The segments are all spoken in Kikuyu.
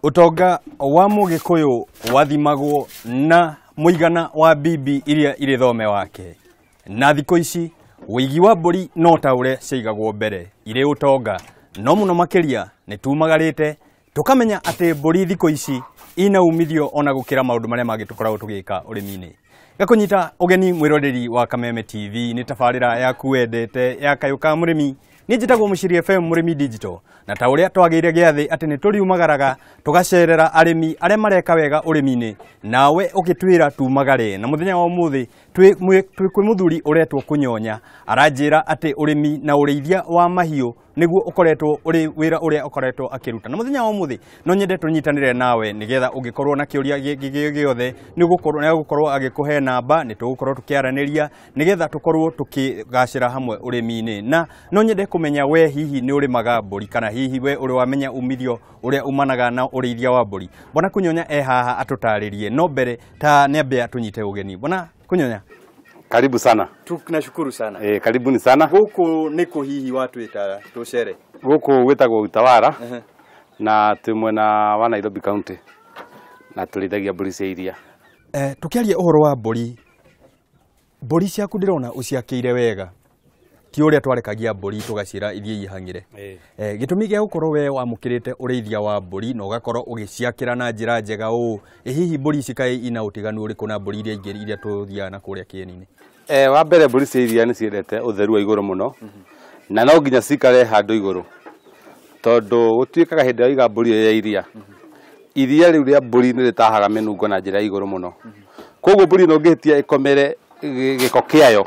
Utonga wa Mugikuyu wathimagwo na muigana wa bibi iria iri thome wake. Na thikũ ici wĩigi wa mbũri no ta ũrĩa ciaigagwo mbere irĩ ũtonga, no mũno makĩria nĩ tumagarĩte tũkamenya atĩ mbũri thikũ ici ina umithio ona gũkĩra maũndũ marĩa mangĩ tũkoragwo tũgĩka ũrĩmi-inĩ. Gakũnyita ũgeni mwĩroreri wa Kameme TV nĩ tabarĩra yaku wendete ya Kayũ ka Mũrĩmi. Niĩ njĩtagwo Mũciri FM Mũrĩmi Digital, na ta ũrĩa twagĩire gĩathĩ atĩ nĩ tũriumagaraga tũgacerera arĩmi arĩa mareka wega ũrĩmi-inĩ, nawe ũgĩtwĩra tumagare. Na mũthenya wa ũmũthĩ twĩ kwĩ mũthuri ũretwo Kũnyonya, aranjĩra atĩ ũrĩmi na ũrĩithia wa mahiũ nĩguo ũkoretwo ũrĩ wĩra ũrĩa ũkoretwo akĩruta. Na mũthenya wa ũmũthĩ no nyende tũnyitanĩre nawe nĩgetha ũngĩkorwo na kĩũria gĩothe nĩ ũgũkorwo agĩkũhe namba, nĩ tũgũkorwo tũkĩaranĩria nĩgetha tũkorwo tũkĩgacĩra hamwe ũrĩmi-inĩ. Na no nyende kũmenya we hihi nĩ ũrĩmaga mbũri kana hihi we ũrĩ wamenya umithio ũrĩa umanaga na ũrĩithia wa mbũri. Bwana Kũnyonya e haha atũtarĩrie, no mbere ta nĩambe atũnyite ũgeni. Bwana Kũnyonya, karibu sana. Tunashukuru sana. Karibuni sana. Guku niko hihi watu ita tucere. Guku witagwo Utawala. Na twi mwena wa Nairobi County. Na turithagia mbũri cia iria. Tukiaria ũhoro wa mbũri. Mbũri ciaku ndĩrona ũciakĩire wega. Ti ũrĩa twarekagia mbũri tũgacira ithiĩ ihang'ire. Gĩtũmi gĩa gũkorwo we wamũkĩrĩte ũrĩithia wa mbũri na ũgakorwo ũgĩciakĩra na njĩra njega ũũ, hihi mbũri ici kaĩ ina ũtiganu ũrĩkũ na mbũri iria ingĩ iria tũthiaga na kũrĩa kĩeni-inĩ? Wa mbere mbũri cia iria nĩ ciendete ũtheru wa igũrũ mũno, na no nginya cikare handũ igũrũ, tondũ gũtuĩkaga hĩndĩ ĩrĩa waiga mbũri ĩyo ya iria, iria rĩu rĩa mbũri nĩ rĩtahaga mĩnungo na njĩra ya igũrũ mũno. Koguo mbũri ĩno ũngĩhĩtia ĩkomere gĩko kĩayo,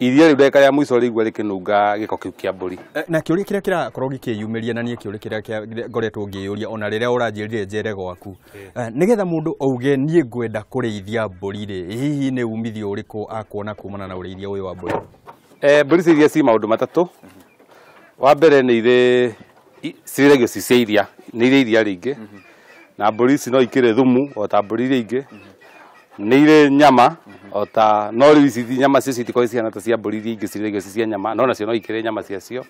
iria rĩu ndagĩka ya mũico rĩigua rĩkĩnunga gĩko kĩu kĩa mbũri. Na kĩũria kĩrĩa kĩrakorwo gĩkĩyumĩria, na niĩ kĩũria kĩrĩa ngoretwo ngĩyũria ona rĩrĩa ũranjĩrire njere gwaku, nĩgetha mũndũ auge niĩ ngwenda kũrĩithia mbũri rĩ, hihi nĩ umithio ũrĩkũ akuona kumana na ũrĩithia ũyũ wa mbũri? Mbũri cia iria ci maũndũ matatũ. Wa mbere nĩ irĩ cirĩithagio ci cia iria, nĩ irĩ iria rĩingĩ, na mbũri ici no ikĩrĩ thumu o ta mbũri iria ingĩ, nĩ irĩ nyama o ta, no rĩu ici nyama cio citikoragwo cihana ta cia mbũri iria ingĩ cirĩithagio ci cia nyama, no nacio no ikĩrĩ nyama ciacio,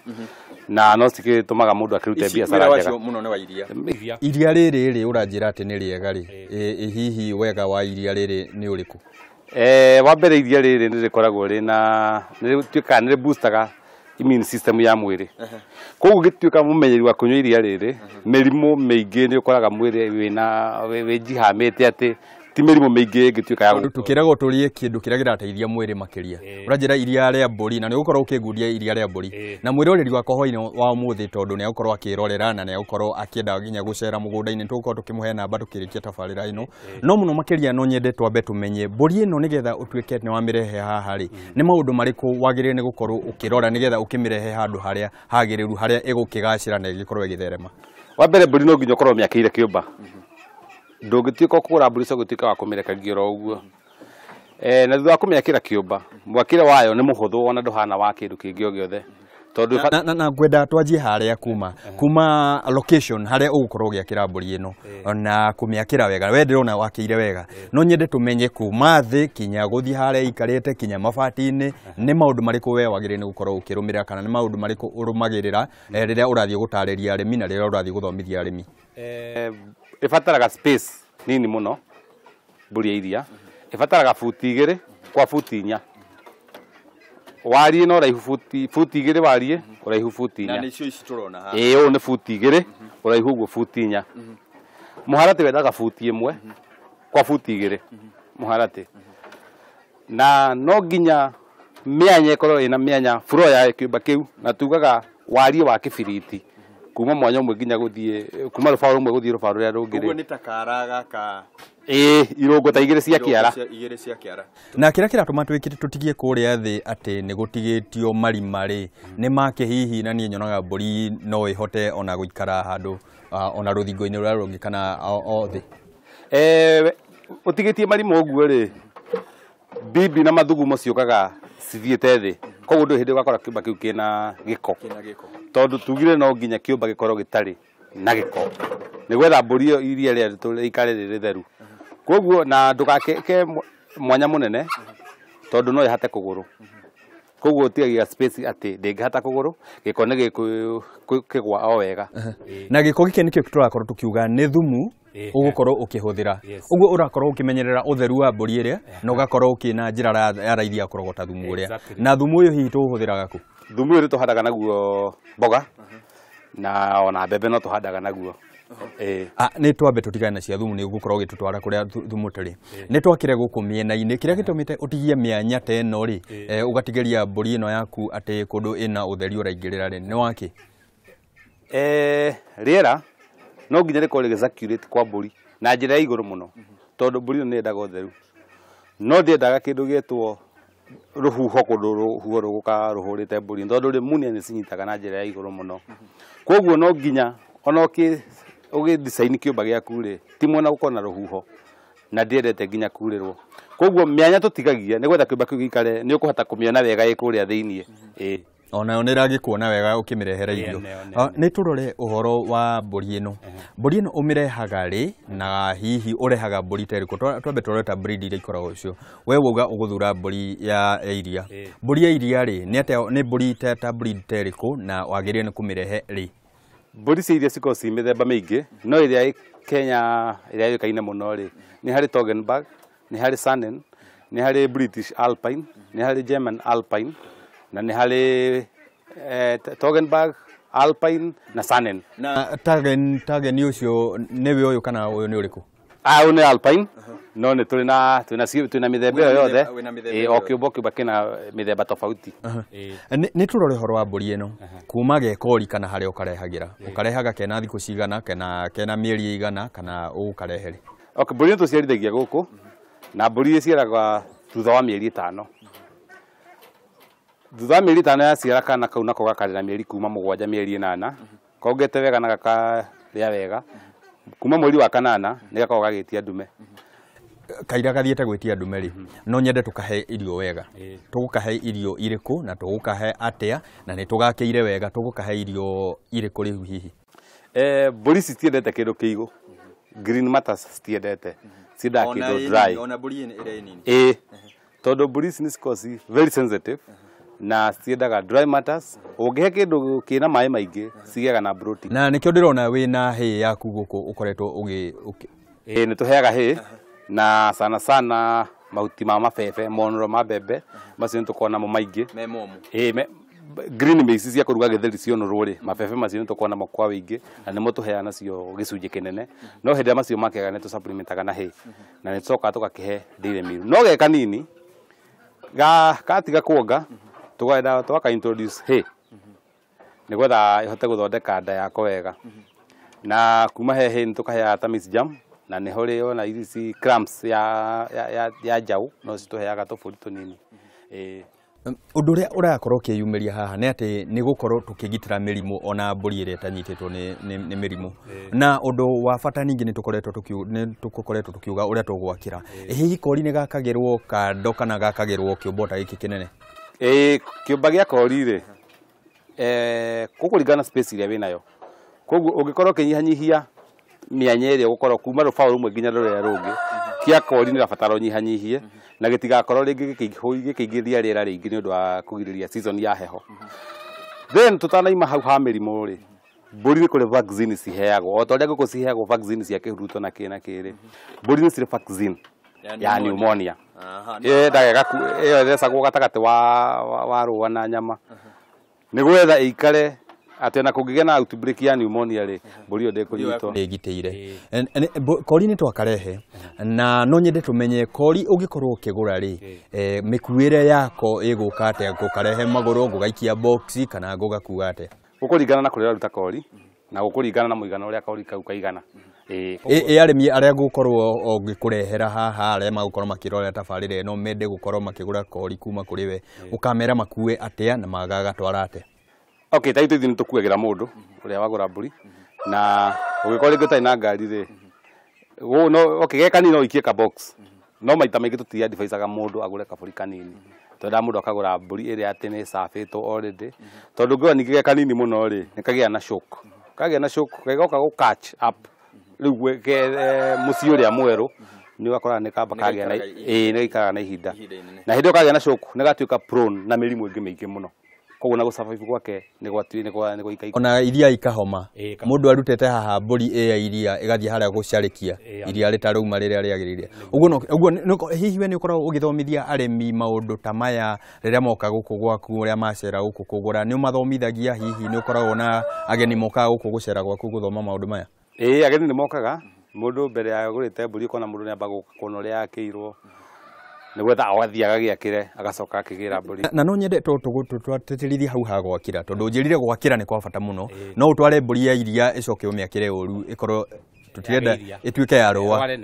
na no cikĩtũmaga mũndũ akĩrute biacara njega. Mũno nĩ wa iria. Iria rĩrĩ rĩ ũranjĩra atĩ nĩ rĩega rĩ, hihi wega wa iria rĩrĩ nĩ ũrĩkũ? Wa mbere iria rĩrĩ nĩ rĩkoragwo rĩna, nĩ rĩtuĩkaga nĩ rĩboostaga immune system ya mwĩrĩ. Koguo ũngĩtuĩka mũmenyeri wa kũnyua iria rĩrĩ, mĩrimũ mĩingĩ nĩ ũkoraga mwĩrĩ wĩna wĩnjihamĩte atĩ ti mĩrimũ mĩingĩ ĩngĩtuĩka ya gũkũ. Tũkĩragwo tũrĩe kĩndũ kĩrĩa kĩrateithia mwĩrĩ makĩria. Ũranjĩra iria rĩa mbũri, na nĩ ũgũkorwo ũkĩngundia iria rĩa mbũri. Na mwĩroreri wakwa hwainĩ wa ũmũthĩ, tondũ nĩ egũkorwo akĩrorera na nĩ egũkorwo akĩenda nginya gũcera mũgũnda-inĩ, tũgũkorwo tũkĩmũhe namba tũkĩrĩkia tabarĩra ĩno. No mũno makĩria no nyende twambe tũmenye mbũri ĩno nĩgetha ũtuĩke nĩ wamĩrehe haha rĩ, nĩ maũndũ marĩkũ wagĩrĩire nĩ gũkorwo ũkĩrora nĩgetha ũkĩmĩrehe handũ harĩa hagĩrĩru, harĩa ĩgũkĩgacĩra na ĩgĩkorwo ĩgĩtherema? Wa mbere mbũri no nginya ũkorwo ũmĩakĩire kĩũmba. Ndũngĩtuĩka kũgũra mbũri cio gũtuĩka wa kũmĩrekagia oro ũguo. Na thutha wa kũmĩakĩra kĩũmba, mwakĩre wayo nĩ mũhũthũ ona ndũhana wa kĩndũ kĩngĩ o gĩothe. Tondũ na ngwenda twanjie harĩa kuma location harĩa ũgũkorwo ũgĩakĩra mbũri ĩno na kũmĩakĩra wega. We ndĩrona wakĩire wega, no nyende tũmenye kuma thĩ kinya gũthiĩ harĩa ikarĩte kinya mabati-inĩ, nĩ maũndũ marĩkũ we wagĩrĩire nĩ gũkorwo ũkĩrũmĩrĩra, kana nĩ maũndũ marĩkũ ũrũmagĩrĩra rĩrĩa ũrathiĩ gũtarĩria arĩmi na rĩrĩa ũrathiĩ gũthomithia arĩmi? Ĩbataraga space nini mũno mbũri ya iria, ĩbataraga buti 2 kwa buti 4 wariĩ na ũraihu, buti 2 wariĩ, ũraihu buti 4. Na nĩcio ici tũrona haha. Ũyũ nĩ buti 2, ũraihu ũguo buti 4. Mũharatĩ wendaga buti 1 kwa buti 2 mũharatĩ. Na no nginya mĩanya ĩkorwo ĩna mĩanya floor ya kĩũmba kĩu, na tugaga wariĩ wa kĩbiriti kuma mwanya ũmwe nginya gũthiĩ, kuma rũbaũ rũmwe gũthiĩ rũbaũ rũrĩa rũngĩ. Ũguo nĩ ta kara gaka. Irũngo ta igĩrĩ cia kĩara. Igĩrĩ cia kĩara. Na kĩrĩa kĩratũma twĩkĩre tũtigie kũrĩa thĩ atĩ nĩ gũtigĩtio marima rĩ, nĩ make hihi, na niĩ nyonaga mbũri no ĩhote ona gũikara handũ ona rũthingo-inĩ rũrĩa rũngĩ kana o thĩ. Ũtigĩtie marima ũguo rĩ, bibi na mathugumo ciũkaga cithiĩte thĩ. Koguo ndũrĩ hĩndĩ ũgakora kĩũmba kĩu kĩna gĩko. Tondũ tugire no nginya kĩũmba gĩkorwo gĩtarĩ na gĩko, nĩgetha mbũri ĩyo iria rĩrĩa rĩikare rĩ rĩtheru. Koguo na ndũgake mwanya mũnene, tondũ no ĩhate kũgũrũ. Koguo ũtigagia space atĩ ndĩngĩhata kũgũrũ, gĩko nĩ gĩkũgwa o wega. Na gĩko gĩkĩ nĩkĩo tũrakorwo tũkiuga nĩ thumu ũgũkorwo ũkĩhũthĩra. Ũguo ũrakorwo ũkĩmenyerera ũtheru wa mbũri ĩrĩa na ũgakorwo ũkĩna njĩra ya raithi ya kũrogota thumu ũrĩa. Na thumu ũyũ hihi tũũhũthĩraga kũ? Thumu ũyũ tũhandaga naguo mboga na ona mbembe no tũhandaga naguo. Nĩ twambe tũtigane na cia thumu nĩ ũgũkorwo ũgĩtũtwara kũrĩa thumu ũtarĩ. Nĩ twakĩre gũkũ mĩena-inĩ kĩrĩa gĩtũmĩte ũtigie mĩanya ta ĩno rĩ, ũgatigĩria mbũri ĩno yaku atĩ kũndũ ĩna ũtheri ũraingĩrĩra rĩ, nĩ wakĩ? Rĩera no nginya rĩkorwo rĩgĩ circulate kwa mbũri na njĩra ya igũrũ mũno, tondũ mbũri ĩno nĩ yendaga ũtheru, no ndĩendaga kĩndũ gĩetwo rũhuho, kũndũ rũhuho rũgũka rũhũrĩte mbũri, tondũ pneumonia nĩ cinyitaga na njĩra ya igũrũ mũno. Koguo no nginya ona ũgĩ design kĩũmba gĩaku rĩ, ti mwena gũkorwo na rũhuho, na ndĩendete nginya kurĩrwo. Koguo mĩanya tũtigagia nĩ gwetha kĩũmba kĩu gĩikare, nĩ ũkũhota kũmĩona wega ĩ kũrĩa thĩiniĩ. Onayo nĩ ĩragĩkuona wega ũkĩmĩrehera irio. Nĩ tũrore ũhoro wa mbũri ĩno. Mbũri ĩno ũmĩrehaga rĩ, na hihi ũrehaga mbũri ta ĩrĩkũ? Twambe tũrore ta breed iria ikoragwo cio. We wauga ũgũthura mbũri ya iria. Mbũri ya iria rĩ, nĩ atĩa, nĩ mbũri ta breed ta ĩrĩkũ na wagĩrĩire nĩ kũmĩrehe rĩ? Mbũri cia iria cikoragwo ci mĩthemba mĩingĩ, no ĩrĩa ĩ Kenya ĩrĩa yũĩkaine mũno rĩ, nĩ harĩ Toggenburg, nĩ harĩ Saanen, nĩ harĩ British Alpine, nĩ harĩ German Alpine, na nĩ harĩ Toggenburg, Alpine na Saanen. Na Tagen ũcio nĩwe ũyũ kana ũyũ nĩ ũrĩkũ? Ũyũ nĩ Alpine, no nĩ tũrĩ na twĩna mĩthemba ĩyo yothe. O kĩũmba kĩũmba kĩna mĩthemba tofauti. Nĩ tũrore ũhoro wa mbũri ĩno kuma gekori kana harĩa ũkarehagĩra. Ũkarehaga kena thikũ cigana, kena mĩeri ĩigana, kana ũgũkarehe rĩ? Okay, mbũri nĩ tũciarithagia gũkũ, na mbũri ĩciaraga thutha wa mĩeri 5. Thutha wa mĩeri 5 yaciara kana kau nako gakarĩra mĩeri kuma 7 mĩeri 8, kongete wega na gakarĩa wega. Kuma mweri wa 8 nĩ gakoragwo gagĩtia ndume. Kaira gathiĩte gwĩtia ndume rĩ, no nyende tũkahe irio wega. Tũgũkahe irio irĩkũ na tũgũkahe atĩa, na nĩ tũgakĩire wega, tũgũkahe irio irĩkũ rĩu hihi? Mbũri ici citiendete kĩndũ kĩigũ. Green matters citiendete. Ciendaga kĩndũ dry. Ona mbũri ĩrĩa nini. Tondũ mbũri ici nĩ cikoragwo ci very sensitive na ciendaga dry matters. Ũngĩhe kĩndũ kĩna maĩ maingĩ cigĩaga na protein. Na nĩkĩo ndĩrona wĩna hay yaku gũkũ ũkoretwo ũgĩ Nĩ tũheaga hay na sana sana mahuti ma mabebe, monũro ma mbembe, macio nĩ tũkoragwo namo maingĩ. Me momũ. Green maize cia kũruga gĩtheri cionũrwo rĩ, mabebe macio nĩ tũkoragwo namo kwa wĩingĩ na nĩmo tũheaga nacio gĩcunjĩ kĩnene. No hĩndĩ ĩrĩa macio makĩaga nĩ tũsupplementaga na hay na nĩ tũcokaga tũgakĩhe dairy meal. No ge kanini gatiga kuonga, tũgaenda tũgaka introduce hay nĩgetha ĩhote gũthondeka nda yako wega. Na kuma he hay nĩ tũkaheaga ta maize jam, na nĩ horĩ ona ici ci crumbs ya njaũ no citũheaga tũbũri tũnini. Ũndũ ũrĩa ũrakorwo ũkĩyumĩria haha nĩ atĩ nĩ gũkorwo tũkĩgitĩra mĩrimũ ona mbũri ĩrĩa ĩtanyitĩtwo nĩ mĩrimũ. Na ũndũ wa bata ningĩ nĩ tũkoretwo tũkiuga ũrĩa tũgwakĩra. Hihi kori nĩ gakagĩrwo kando kana gakagĩrwo kĩũmba ta gĩkĩ kĩnene? Kĩũmba gĩa kori rĩ, gũkũringana na space ĩrĩa wĩnayo. Koguo ũngĩkorwo ũkĩnyihanyihia mĩanya ĩrĩa ũgũkorwo kuma rũbaũ rũmwe nginya rũrĩa rũngĩ, kĩa kori nĩ ũrabatara ũnyihanyihie na gĩtigakorwo rĩngĩ gĩkĩingĩria rĩera rĩingĩ nĩ ũndũ wa kũgirĩrĩria season ya heho. Then tũtanaima hau ha mĩrimũ rĩ, mbũri nĩ kũrĩ vaccine ciheagwo. O ta ũrĩa ngũkũ ciheagwo vaccine cia kĩhuruto na kĩ na kĩ rĩ, mbũri nĩ cirĩ vaccine ya pneumonia. Ĩyo ĩthecagwo gatagatĩ wa rũa na nyama nĩ gwetha ĩikare atĩ ona kũngĩgĩa na outbreak ya pneumonia rĩ, mbũri ĩyo ndĩkũnyitwo. Ĩgitĩire. Kori nĩ twakarehe na no nyende tũmenye kori ũngĩkorwo ũkĩgũra rĩ, mĩkuĩre yako ĩgũka atĩa? Ngũkarehe magũrũ, ngũgaikia box kana ngũgakua atĩa? Gũkũringana na kũrĩa ũraruta kori na gũkũringana na mũigana ũrĩa kori kau kaigana. Arĩmi arĩa ngũkorwo ũngĩkũrehera haha, arĩa magũkorwo makĩrora tabarĩra ĩno mende gũkorwo makĩgũra kori kuma kũrĩ we, ũkamera makue atĩa na magagatwara atĩa? Okay, ta ithuĩ nĩ tũkuagĩra mũndũ ũrĩa wagũra mbũri, na ũngĩkorwo rĩngĩ ũtarĩ na ngari rĩ, okay, ge kanini no ũikie ka box, no maita maingĩ tũti advisaga mũndũ agũre kabũri kanini. Twendaga mũndũ akagũra mbũri ĩrĩa atĩ nĩ ĩcabĩtwo already, tondũ ũngĩgũra ningĩ ge kanini mũno rĩ, nĩ kagĩaga na shock. Kagĩa na shock, gĩgoka gũ catch up rĩu mũciĩ ũrĩa mwerũ, Nĩ ũgakoraga nĩ kamba kagĩa na ĩĩ nĩ gaikaraga na ihinda na hĩndĩ ĩyo kagĩa na shock nĩ gatuĩka prone na mĩrimũ ĩngĩ mĩingĩ mũno. Koguo na gũsurvive gwake nĩ gwaikaika. Ona iria ikahoma. Mũndũ arutĩte haha mbũri ĩ ya iria ĩgathiĩ harĩa gũcarĩkia iria rĩtarauma rĩrĩa rĩagĩrĩire. Ũguo hihi we nĩ ũkoragwo ũgĩthomithia arĩmi maũndũ ta maya rĩrĩa moka gũkũ gwaku, ũrĩa macera gũkũ kũgũra, nĩ ũmathomithagia? Hihi nĩ ũkoragwo na ageni mokaga gũkũ gũcera gwaku gũthoma maũndũ maya? Ĩĩ, ageni nĩ mokaga. Mũndũ mbere ya agũrĩte mbũri ũkona mũndũ nĩ ambaga gũka kuona ũrĩa yakĩirwo, nĩguo agathiĩ agagĩakĩre agacoka akĩgĩra mbũri. Na no nyende twatĩtĩrithie hau ha gwakĩra, tondũ njĩrire gwakĩra nĩ kwa bata mũno. No ũtware mbũri ya iria ĩcoke ũmĩakĩre ũru, ĩkorwo tũtirenda ĩtuĩke ya rũa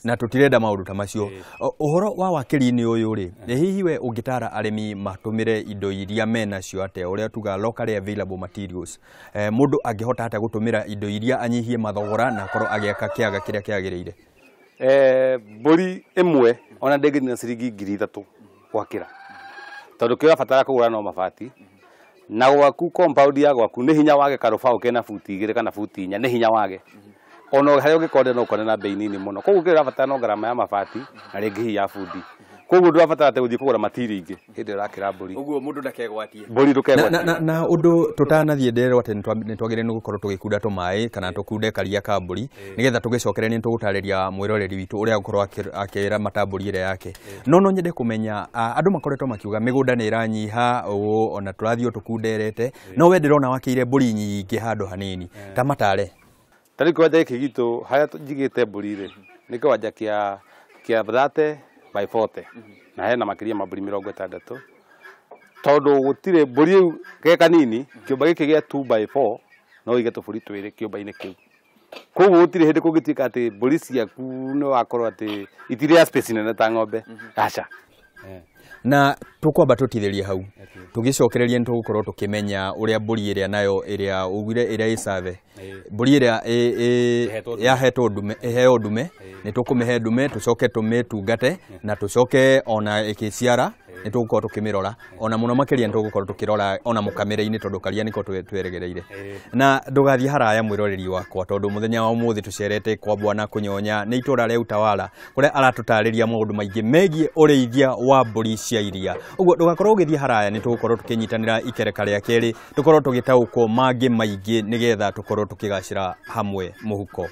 na tũtirenda maũndũ ta macio. Ũhoro wa wakĩri-inĩ ũyũ rĩ, hihi we ũngĩtara arĩmi matũmĩre indo iria menacio atĩa, ũrĩa tuga locally available materials, mũndũ angĩhota atĩa gũtũmĩra indo iria anyihie mathogora na akorwo agĩaka kĩaga kĩrĩa kĩagĩrĩire? Mbũri ĩmwe ona ndĩngĩthina ciringi 3,000 gwakĩra, tondũ kĩrĩa ũrabatara kũgũra no mabati, na gwaku compound ya gwaku nĩ hinya wage karũbaũ kena buti 2 kana buti 4, nĩ hinya wage. Ona harĩa ũngĩkonde no ũkone na bei nini mũno. Koguo kĩrĩa ũrabatara no ngarama ya mabati na rĩngĩ hihi ya bundi. Koguo ndũrabatara atĩ gũthiĩ kũgũra matiri ingĩ hĩndĩ ĩrĩa ũrakĩra mbũri. Ũguo mũndũ ndakegwatie. Mbũri ndũkegwatie. Na ũndũ tũtanathiĩ nderwo atĩ nĩ twagĩrĩirwo nĩ gũkorwo tũgĩkunda tũmaĩ kana tũkunde karia ka mbũri nĩgetha tũgĩcokere nĩ tũgũtarĩria mwĩroreri witũ ũrĩa agũkorwo akĩramata mbũri ĩrĩa yake. No no nyende kũmenya andũ makoretwo makiuga mĩgũnda nĩ ĩranyiha, ona tũrathiĩ o tũkunderete, no we ndĩrona wakĩire mbũri nyingĩ handũ hanini. Ta matare. Ta rĩu kĩwanja gĩkĩ gitũ harĩa njigĩte mbũri rĩ, nĩ kĩwanja kĩa 30 by 40 na hena makĩria ma mbũri 60, tondũ gũtirĩ mbũri ĩu ge kanini, kĩũmba gĩkĩ gĩa 2 by 4 no ũige tũbũri twĩrĩ kĩũmba-inĩ kĩu. Koguo gũtirĩ hĩndĩ kũngĩtuĩka atĩ mbũri ciaku nĩ wakorwo atĩ itirĩ space nene ta ng'ombe. Aca. Na tũkwamba tũtithĩrie hau tũgĩcokereria nĩ tũgũkorwo tũkĩmenya ũrĩa mbũri ĩrĩa nayo ĩrĩa ugire ĩrĩa ĩcathe mbũri ĩrĩa yahetwo ndume, ĩheo ndume, nĩ tũkũmĩhe ndume tũcoke tũmĩtungate na tũcoke ona ĩkĩciara nĩ tũgũkorwo tũkĩmĩrora, ona mũno makĩria nĩ tũgũkorwo tũkĩrora ona mũkamĩre-inĩ tondũ karia nĩko tweregereire. Na ndũgathiĩ haraya mwĩroreri wakwa, tondũ mũthenya wa ũmũthĩ tũcerete kwa Bwana Kũnyonya nĩ itũra rĩa Utawala kũrĩa aratũtarĩria maũndũ maingĩ megiĩ ũrĩithia wa mbũri cia iria. Ũguo ndũgakorwo ũgĩthiĩ haraya, nĩ tũgũkorwo tũkĩnyitanĩra ikereka rĩa kerĩ, tũkorwo tũgĩtaũkwo mangĩ maingĩ nĩgetha tũkorwo tũkĩgacĩra hamwe mũhuko.